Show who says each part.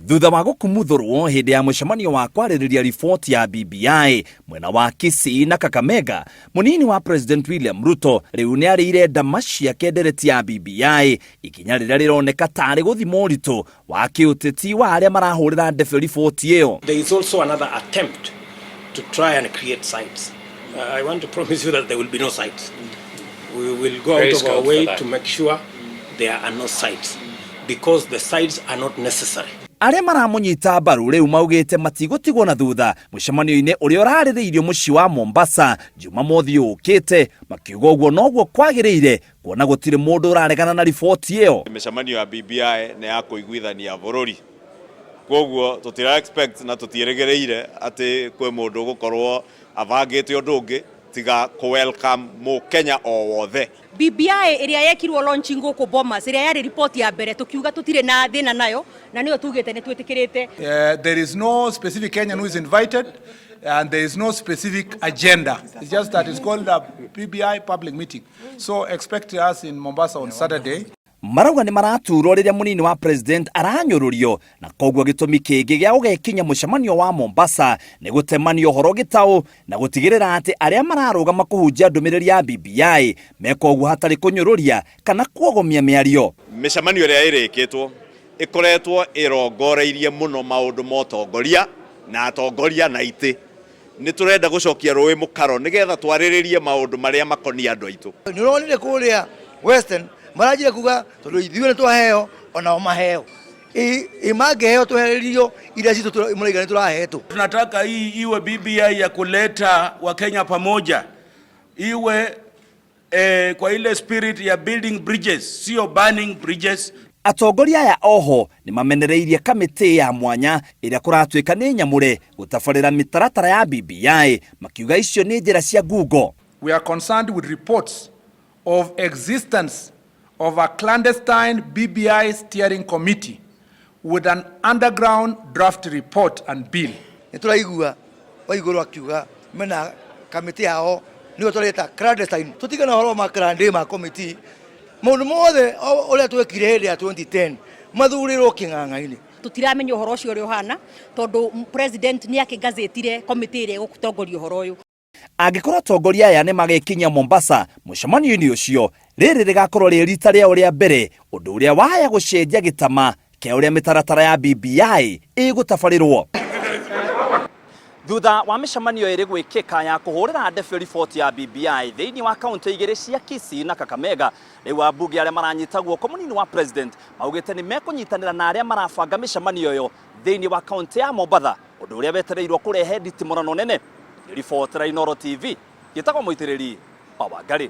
Speaker 1: Thutha wa gũkumuthũrwo hĩndĩ ya mũcemanio wa kwarĩrĩria riboti ya BBI mwena wa Kisii na Kakamega, mũnini wa President William Ruto rĩu nĩ arĩire ndama ciake ndereti ya BBI, ikinya rĩrĩa rĩroneka tarĩ gũthima ũritũ wa kĩũteti wa arĩa marahũrĩra ndebe riboti ĩyo.
Speaker 2: There is also another attempt to try and create sites. I want to promise you that there will be no sites. We will go out
Speaker 3: Praise
Speaker 2: of our
Speaker 3: God for
Speaker 2: way
Speaker 3: that.
Speaker 2: to make sure there are no sites because the sites are not necessary.
Speaker 1: Arĩa maramũnyita mbaru rĩu maugĩte matigũtigwo na thutha mũcemanio-inĩ ũrĩa ũrarĩrĩirio mũciĩ wa Mombasa Jumamothi yũkĩte, makiuga ũguo noguo kwagĩrĩire kuona gũtirĩ mũndũ ũraregana na riboti ĩyo.
Speaker 4: Mĩcemanio ya BBI nĩ ya kũiguithania bũrũri, koguo tũtira expect na tũtiĩrĩgĩrĩire atĩ kwĩ mũndũ ũgũkorwo abangĩte ũndũ ũngĩ tiga kũ welcome mũkenya o wothe.
Speaker 5: BBI ĩrĩa yekirwo launching gũkũ Bomas, ĩrĩa yarĩ report ya mbere, tũkiuga tũtirĩ na thĩna nayo, na nĩyo tugĩte nĩ twĩtĩkĩrĩte.
Speaker 6: There is no specific Kenyan who is invited, and there is no specific agenda. It's just that it's called a BBI public meeting. So expect us in Mombasa on Saturday.
Speaker 1: Marauga nĩ maraturwo rĩrĩa mũnini wa president aranyũrũrio, na koguo gĩtũmi kĩngĩ gĩa gũgekinya mũcemanio wa Mombasa nĩ gũtemania ũhoro gĩtaũ na gũtigĩrĩra atĩ arĩa mararũgama kũhunjia ndũmĩrĩri ya BBI meka ũguo hatarĩ kũnyũrũria kana kuogomia mĩario.
Speaker 4: Mĩcemanio ĩrĩa ĩrĩkĩtwo ĩkoretwo ĩrongoreirie mũno maũndũ ma ũtongoria na atongoria na itĩ. Nĩ tũrenda gũcokia rũĩ mũkaro nĩgetha twarĩrĩrie maũndũ marĩa makoniĩ andũ aitũ.
Speaker 7: Nĩ ũronire kũrĩa Western maranjire kuga tondũ ithuĩ nĩ twaheo onao maheo, ĩ mangĩheo twehererio iria citũ mũraiga nĩ tũrahetwo.
Speaker 8: Tunataka hii iwe BBI ya kuleta Wakenya pamoja, iwe kwa ile spirit ya building bridges, sio burning bridges.
Speaker 1: Atongoria aya oho nĩ mamenereirie kamĩtĩ ya mwanya ĩrĩa kũratuĩka nĩ nyamũre gũtabarĩra mĩtaratara ya BBI, makiuga icio nĩ njĩra cia ngungo.
Speaker 6: We are concerned with reports of existence of a clandestine BBI steering committee with an underground draft report and bill.
Speaker 7: Nĩ tũraigua Waigũrũ akiuga mena kamĩtĩ yao nĩyo tũreta clandestine. Tũtigana ũhoro ma clandestine ma committee, maũndũ mothe ũrĩa twekire hĩndĩ ya 2010 mathurĩrwo kĩng'ang'a-inĩ.
Speaker 5: Tũtiramenya ũhoro ũcio ũrĩa ũhana tondũ president nĩ akĩgazetire committee ĩrĩa ĩgũtongoria ũhoro ũyũ.
Speaker 1: Angĩkorwo atongoria aya nĩ magekinya Mombasa mũcemanio-inĩ ũcio, rĩrĩ rĩgakorwo rĩ rita rĩao rĩa mbere, ũndũ ũrĩa waya gũcenjia gĩtama kĩa ũrĩa mĩtaratara ya BBI ĩgũtabarĩrwo. Thutha wa mĩcemanio ĩrĩ gwĩkĩka ya kũhũrĩra ndebe riboti ya BBI thĩinĩ wa kaunti igĩrĩ cia Kisii na Kakamega, rĩu ambunge arĩa maranyita guoko mũnini wa president maugĩte nĩ mekũnyitanĩra na arĩa marabanga mĩcemanio ĩyo thĩinĩ wa kaunti ya Mombatha, ũndũ ũrĩa wetereirwo kũrehe nditimũrano nene. Ribotera Inooro TV, gĩtagwo Mũitĩrĩri wa Wangarĩ.